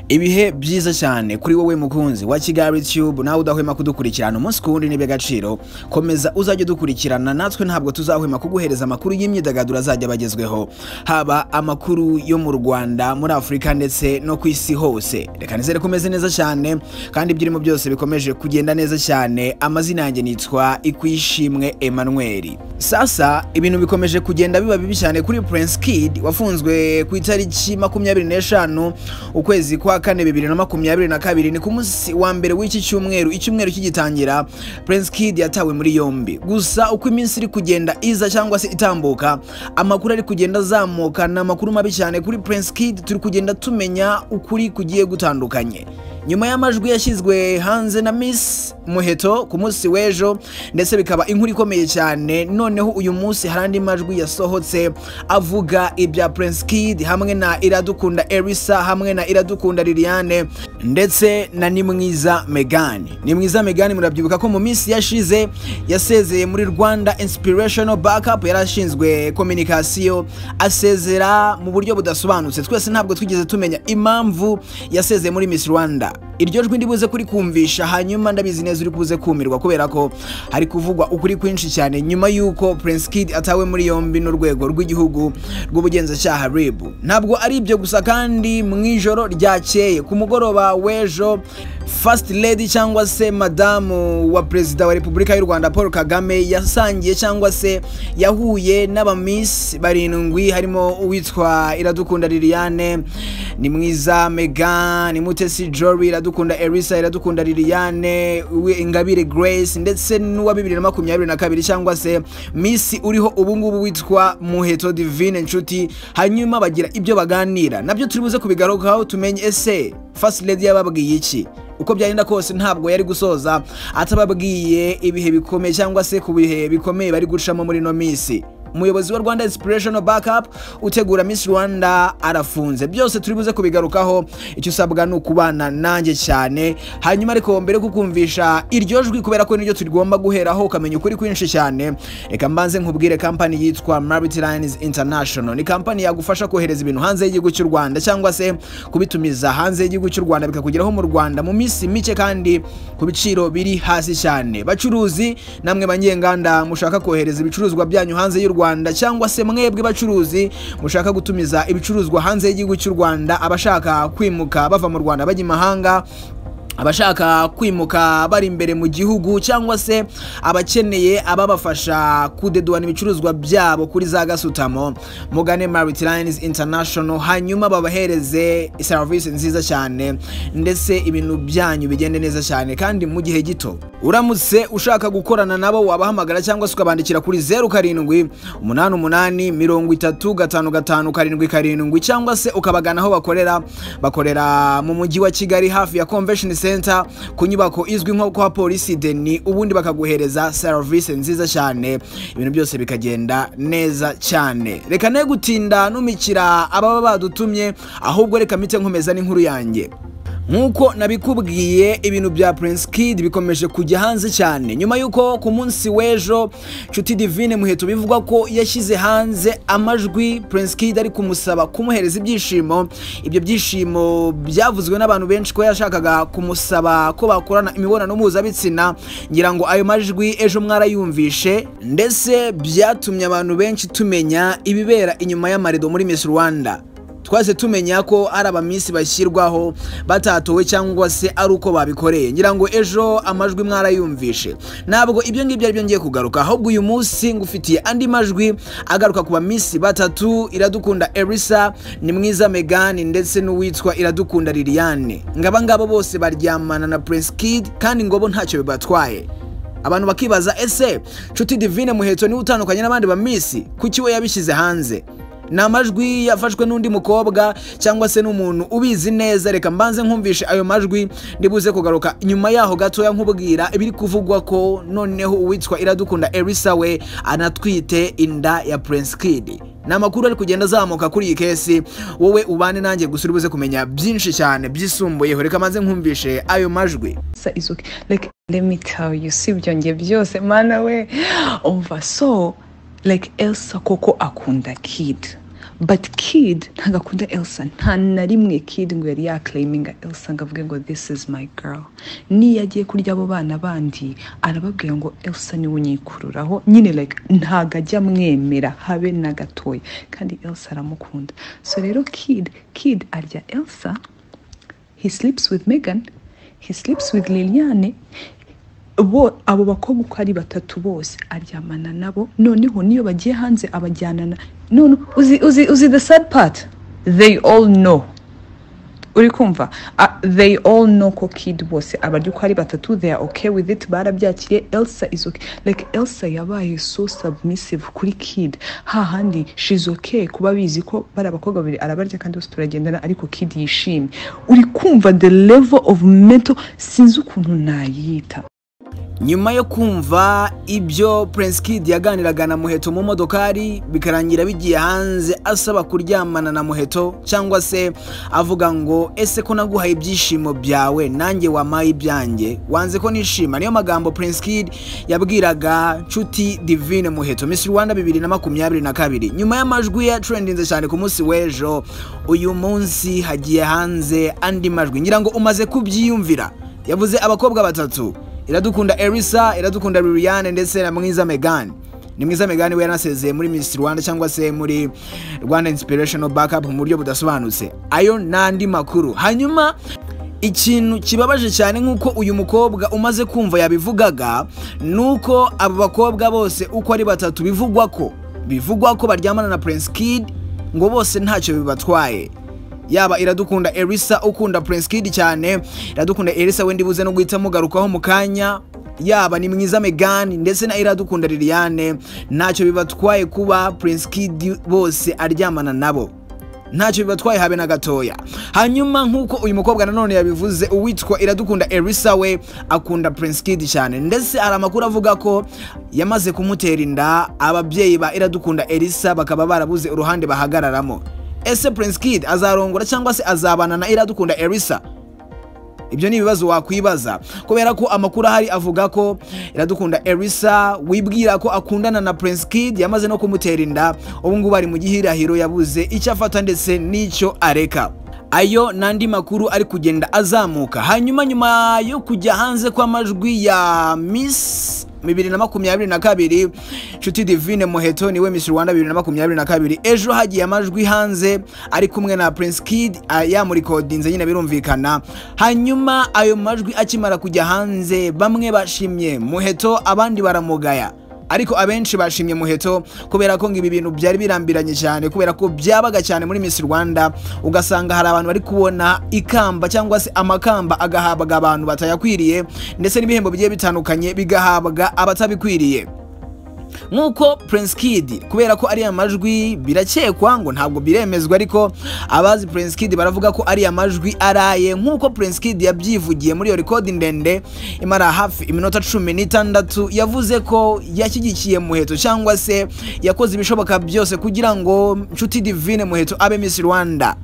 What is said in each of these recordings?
Ibihe byiza cyane kuri wowe mukunzi wa Kigali Tube, nawe udahwema kudukurikirana umunsi ku wundi n'iby'agaciro. Komeza uzajya udukurikirana, natwe ntabwo tuzahwema kuguhereza amakuru y'imyidagaduro azajya bagezweho, haba amakuru yo mu Rwanda, muri Afurika ndetse no ku isi hose. Reka nizere ko umeze neza cyane kandi ibyo urimo byose bikomeje kugenda neza cyane. Amazina yanjye nitwa Ikwishimwe Emmanuel. Sasa ibintu bikomeje kugenda biba bibi cyane kuri Prince Kid wafunzwe ku itariki 25 ukwezi kwa kane 2022. Ni ku munsi wa mbere w'iki cyumweru, icyumweru kigitangira Prince Kid yatawe muri yombi. Gusa uko iminsi iri kugenda iza cyangwa se itambuka, amakuru ari kugenda azamuka ni amakuru mabi cyane kuri Prince Kid. Turi kugenda tumenya ukuri kugiye gutandukanye nyuma y'amajwi yashyizwe hanze na Miss Muheto ku munsi w'ejo, ndetse bikaba inkuru ikomeye cyane. Noneho uyu munsi hari andi majwi yasohotse avuga ibya Prince Kid hamwe na Iradukunda Elsa, hamwe na Iradukunda Liliane ndetse na Nimwiza Meghan. Nimwiza Meghan murabyibuka ko mu minsi yashize yasezeye muri Rwanda Inspirational Backup, yarashinzwe communication, asezera mu buryo budasobanutse. Twese ntabwo twigeze tumenya impamvu yasezeye muri Miss Rwanda. Iryo jwi ndibuze kuri kumvisha, hanyuma ndabizi neza uri kubuze kumirwa kubera ko hari kuvugwa ukuri kwinshi cyane nyuma yuko Prince Kid atawe muri yombi n'urwego rw'igihugu rw'ubugenzacyaha RIB. Ntabwo ari ibyo gusa kandi, mu ijoro ryakeye ku mugoroba w'ejo, First Lady cyangwa se madamu wa Perezida wa Repubulika y'u Rwanda Paul Kagame yasangiye cyangwa se yahuye n'abamiss barindwi, harimo uwitwa Iradukunda Liliane, Nimwiza Meghan, Mutesi Jolly, Iradukunda Elsa, Iradukunda Liliane, Ingabire Grace ndetse n'uwa 2022 cyangwa se Miss uriho ubu ngubu witwa Muheto Divine Nshuti. Hanyuma bagira ibyo baganira, nabyo turi buze kubigarukaho tumenye ese First Lady yababwiye iki. Uko byagenda kose ntabwo yari gusoza atababwiye ibihe bikomeye cyangwa se ku bihe bikomeye bari gucamo muri no minsi. Umuyobozi wa Rwanda Inspirational Backup utegura Miss Rwanda arafunze. Byose turi buze kubigarukaho, icyo usabwa ni ukubana nanjye cyane. Hanyuma ariko mbere kukumvisha iryo jwi, kubera ko niryo tugomba guheraho ukamenya ukuri kwinshi cyane, reka mbanze nkubwire company yitwa Merit Lines International. Ni company yagufasha kohereza ibintu hanze y'igihugu cy'u Rwanda cyangwa se kubitumiza hanze y'igihugu cy'u Rwanda bikakugeraho mu Rwanda mu minsi mike kandi ku biciro biri hasi cyane. Bacuruzi namwe banyenganda mushaka kohereza ibicuruzwa byanyu hanze y'u Rwanda, cyangwa se mwebwe bacuruzi mushaka gutumiza ibicuruzwa hanze y'igihugu cy'u Rwanda, abashaka kwimuka bava mu Rwanda bajya imahanga, abashaka kwimuka bari imbere mu gihugu, cyangwa se abakeneye ababafasha kudeduana ibicuruzwa byabo kuri za gasutamo, mugane Merit Lines International hanyuma babahereze service nziza cyane ndetse ibintu byanyu bigende neza cyane kandi mu gihe gito. Uramutse ushaka gukorana nabo wabahamagara cyangwa se ukabandikira kuri 07 88 30 55 77, cyangwa se ukabagana aho bakorera mu mujyi wa Kigali hafi ya Convention Center ku nyubako izwi nko kwa Polisi Deni, ubundi bakaguhereza service nziza cyane, ibintu byose bikagenda neza cyane. Reka ne gutinda numikira ababa badutumye, ahubwo reka mite nkomeza n'inkuru yanjye. Nkuko nabikubwiye, ibintu bya Prince Kid bikomeje kujya hanze cyane nyuma yuko ku munsi w'ejo Nshuti Divine Muheto bivugwa ko yashyize hanze amajwi Prince Kid ari kumusaba kumuhereza ibyishimo. Ibyo byishimo byavuzwe n'abantu benshi ko yashakaga kumusaba ko bakorana imibonano mpuzabitsina. Ngira ngo ayo majwi ejo mwarayumvishe, ndetse byatumye abantu benshi tumenya ibibera inyuma y'amarido muri Miss Rwanda. Twase tumenya ko ari abamisi bashyirwaho batatowe cyangwa se ari uko babikoreye. Ngira ngo ejo amajwi mwarayumvishe. Ntabwo ibyo ngibyo ari byo ngiye kugaruka, ahubwo uyu munsi ngufitiye andi majwi agaruka ku bamisi batatu: Iradukunda Elsa, Nimwiza Meghan ndetse n'uwitwa Iradukunda Liliane. Ngaba ngabo bose baryamana na Prince Kid kandi ngo bo ntacyo bibatwaye. Abantu bakibaza ese Nshuti Divine Muheto niwe utandukanye n'abandi bamisi, kuki we yabishyize hanze? Ni amajwi yafashwe n'undi mukobwa cyangwa se n'umuntu ubizi neza. Reka mbanze nkumvishe ayo majwi, ndibuze kugaruka nyuma yaho gatoya nkubwira ibiri kuvugwa ko noneho uwitwa Iradukunda Elsa we anatwite inda ya Prince Kid. Ni amakuru ari kugenda azamuka kuri iyi kesi, wowe ubane nanjye gusa uri buze kumenya byinshi cyane byisumbuyeho. Reka mbanze nkumvishe ayo majwi. Is okay. Like, let me tell you, si ibyo nge byose mana we, umva. So like, Elsa koko akunda Kid. But Kid ntabwo akunda Elsa. Nta na rimwe Kid ngo yari yaclaiminga Elsa ngo avuge ngo "This is my girl." Niyo agiye kurya abo bana bandi, arababwira ngo "Elsa niwe unyikururaho nyine." Like, ntabwo ajya amwemera habe na gatoya, kandi Elsa aramukunda. So rero Kid arya Elsa, he sleeps with Megan, he sleeps with Liliane. Bo abo bakobwa uko ari batatu bose aryamana nabo. Noneho niyo bagiye hanze abajyana na none uzi the sad part, they all know. Uri kumva? They all know ko Kid bose abarya uko ari batatu. They are okay with it, barabyakiriye. Elsa is okay. Like, Elsa yabaye so submissive kuri Kid, hahandi she's okay kuba bizi ko bari abakobwa babiri arabarya kandi bose turagendana, ariko Kid yishimye. Uri kumva the level of mental, sinzi ukuntu nayita. Nyuma yo kumva ibyo Prince Kid yaganiraga na Muheto mu modokari, bikarangira bigiye hanze asaba kuryamana na Muheto, cyangwa se avuga ngo "Ese ko naguhaye ibyishimo byawe, nanjye wampaye ibyanjye, wanze ko nishima?" Niyo magambo Prince Kid yabwiraga Nshuti Divine Muheto, Miss Rwanda 2022. Nyuma y'amajwi ya trendinze cyane ku munsi w'ejo, uyu munsi hagiye hanze andi majwi. Ngira ngo umaze kubyiyumvira. Yavuze abakobwa batatu: Iradukunda Elsa, Iradukunda Liliane ndetse na Mwiza Megan. Ni Mwiza Megan we yanasezeye muri Miss Rwanda cyangwa se muri Rwanda Inspirational Backup mu buryo budasobanutse. Ayo n'andi makuru. Hanyuma ikintu kibabaje cyane, nk'uko uyu mukobwa umaze kumva yabivugaga, nuko abo bakobwa bose uko ari batatu bivugwa ko baryamana na Prince Kid, ngo bose ntacyo bibatwaye, yaba Iradukunda Elsa ukunda Prince Kid cyane. Iradukunda Elsa we ndibuze no guhita mugarukaho mu kanya. Yaba ni Mwiza Megan ndetse na Iradukunda Liliane, ntacyo bibatwaye kuba Prince Kid bose aryamana nabo, ntacyo bibatwaye habe na gatoya. Hanyuma nk'uko uyu mukobwa nanone yabivuze, uwitwa Iradukunda Elsa we akunda Prince Kid cyane, ndetse hari amakuru avuga ko yamaze kumutera inda. Ababyeyi ba Iradukunda Elsa bakaba barabuze uruhande bahagararamo. Ese Prince Kid azarongora cyangwa se azabana na Iradukunda Elsa? Ibyo ni ibibazo wakwibaza, kubera ko amakuru ahari avuga ko Iradukunda Elsa wibwira ko akundana na Prince Kid yamaze no kumutera inda. Ubu ngubu ari mu gihirahiro, yabuze icyo afata ndetse n'icyo areka. Ayo n'andi makuru ari kugenda azamuka. Hanyuma nyuma yo kujya hanze kw'amajwi ya Miss 2022 Nshuti Divine Muheto, niwe Miss Rwanda 2022, ejo hagiye amajwi hanze ari kumwe na Prince Kid, yamurikodinze nyine, birumvikana. Hanyuma ayo majwi akimara kujya hanze, bamwe bashimye Muheto, abandi baramugaya, ariko abenshi bashimye Muheto kubera ko ngo ibi bintu byari birambiranye cyane, kubera ko byabaga cyane muri Miss Rwanda, ugasanga hari abantu bari kubona ikamba cyangwa se amakamba agahabwa abantu batayakwiriye, ndetse n'ibihembo bigiye bitandukanye bigahabwa abatabikwiriye. Nk'uko Prince Kid, kubera ko ariya majwi birakekwa ngo, ntabwo biremezwa, ariko abazi Prince Kid baravuga ko ariya majwi araye, nk'uko Prince Kid yabyivugiye muri iyo record ndende imara hafi iminota 16, yavuze ko yashyigikiye Muheto cyangwa se yakoze ibishoboka byose kugira ngo Nshuti Divine Muheto abe Miss Rwanda.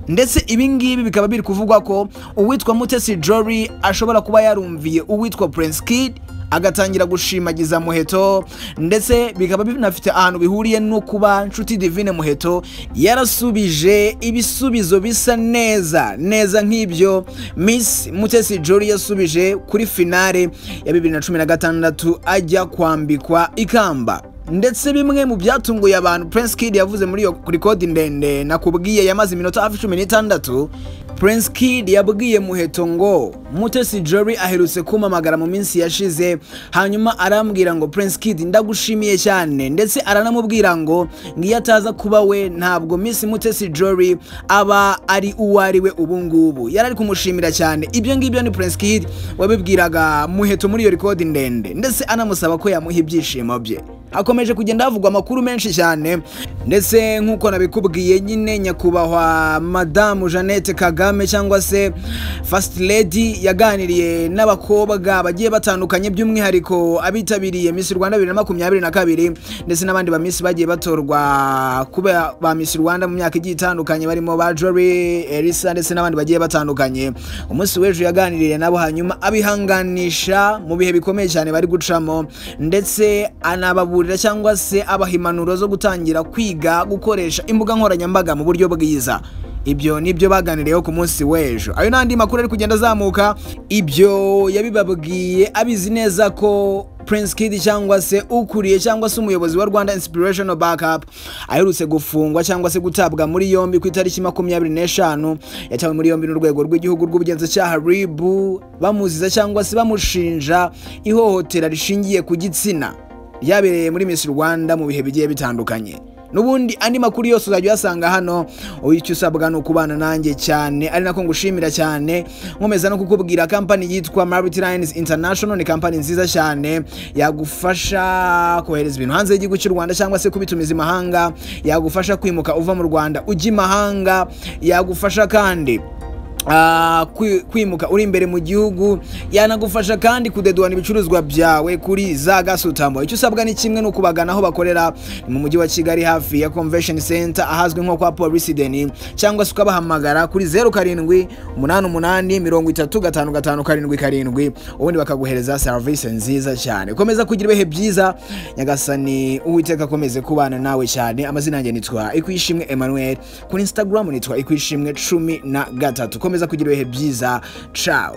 Ndetse ibi ngibi bikaba biri kuvugwa ko uwitwa Mutesi Jolly ashobora kuba yarumviye uwitwa Prince Kid, agatangira gushimagiza Muheto, ndetse bikaba binafite ahantu bihuriye no kuba Nshuti Divine Muheto yarasubije ibisubizo bisa neza neza nk'ibyo Miss Mutesi Jolly yasubije kuri finale ya 2016 ajya kwambikwa ikamba. Ndetse bimwe mu byatunguye abantu Prince Kid yavuze muri iyo record ndende nakubwiye yamaze iminota hafi 16, Prince Kid yabwiye Muheto ngo "Mutesi Jolly aherutse kumpamagara mu minsi yashize, hanyuma arambwira ngo 'Prince Kid, ndagushimiye cyane', ndetse aranamubwira ngo ngiyo ataza kuba we ntabwo Miss Mutesi Jolly aba ari uwo ari we ubu ngubu." Yari ari kumushimira cyane. Ibyo ngibyo ni Prince Kid wabibwiraga Muheto muri iyo record ndende, ndetse anamusaba ko yamuha ibyishimo bye. Hakomeje kugenda havugwa amakuru menshi cyane, ndetse nk'uko nabikubwiye nyine, nyakubahwa Madamu Jeannette Kagame cyangwa se First Lady yaganiriye n'abakobwa bagiye batandukanye, by'umwihariko abitabiriye Miss Rwanda 2022 ndetse n'abandi ba Miss bagiye batorwa kuba ba Miss Rwanda mu myaka igiye itandukanye, barimo ba Jolly, Elsa ndetse n'abandi bagiye batandukanye. Umunsi w'ejo yaganiriye nabo, hanyuma abihanganisha mu bihe bikomeye cyane bari gucamo, ndetse anababurira. ababurira cyangwa se abaha impanuro zo gutangira kwiga gukoresha imbuga nkoranyambaga mu buryo bwiza. Ibyo nibyo baganiriyeho ku munsi w'ejo. Ayo n'andi makuru ari kugenda azamuka, ibyo yabibabwiye abizi neza ko Prince Kid cyangwa se ukuriye cyangwa se umuyobozi wa Rwanda Inspirational Backup aherutse gufungwa cyangwa se gutabwa muri yombi ku itariki 25. Yatawe muri yombi n'urwego rw'igihugu rw'ubugenzacyaha RIB, bamuziza cyangwa se bamushinja ihohotera rishingiye ku gitsina ryabereye muri Miss Rwanda mu bihe bigiye bitandukanye. N'ubundi andi makuru yose uzajya uyasanga hano. Icyo usabwa ni ukubana nanjye cyane, ari nako ngushimira cyane, nkomeza no kukubwira kampani yitwa Marit Lines International. Ni kampani nziza cyane yagufasha kohereza ibintu hanze y'igihugu cy'u Rwanda cyangwa se kubitumiza imahanga, yagufasha kwimuka uva mu Rwanda ujya imahanga, yagufasha kandi kwimuka uri imbere mu gihugu, yanagufasha kandi kudeduana ibicuruzwa byawe kuri za gasutamo. Icyo usabwa ni kimwe, ni ukubagana aho bakorera, ni mu mujyi wa Kigali hafi ya Convention Center ahazwi nko kwa Polisi Deni, cyangwa se ukabahamagara kuri 0788305577, ubundi bakaguhereza serivisi nziza cyane. Komeza kugira ibihe byiza, Nyagasani Uwiteka akomeze kubana nawe cyane. Amazina yanjye nitwa Ikwishimwe Emmanuel, kuri Instagram nitwa Ikwishimwe 13. Komeza kugira ibihe byiza, ciao.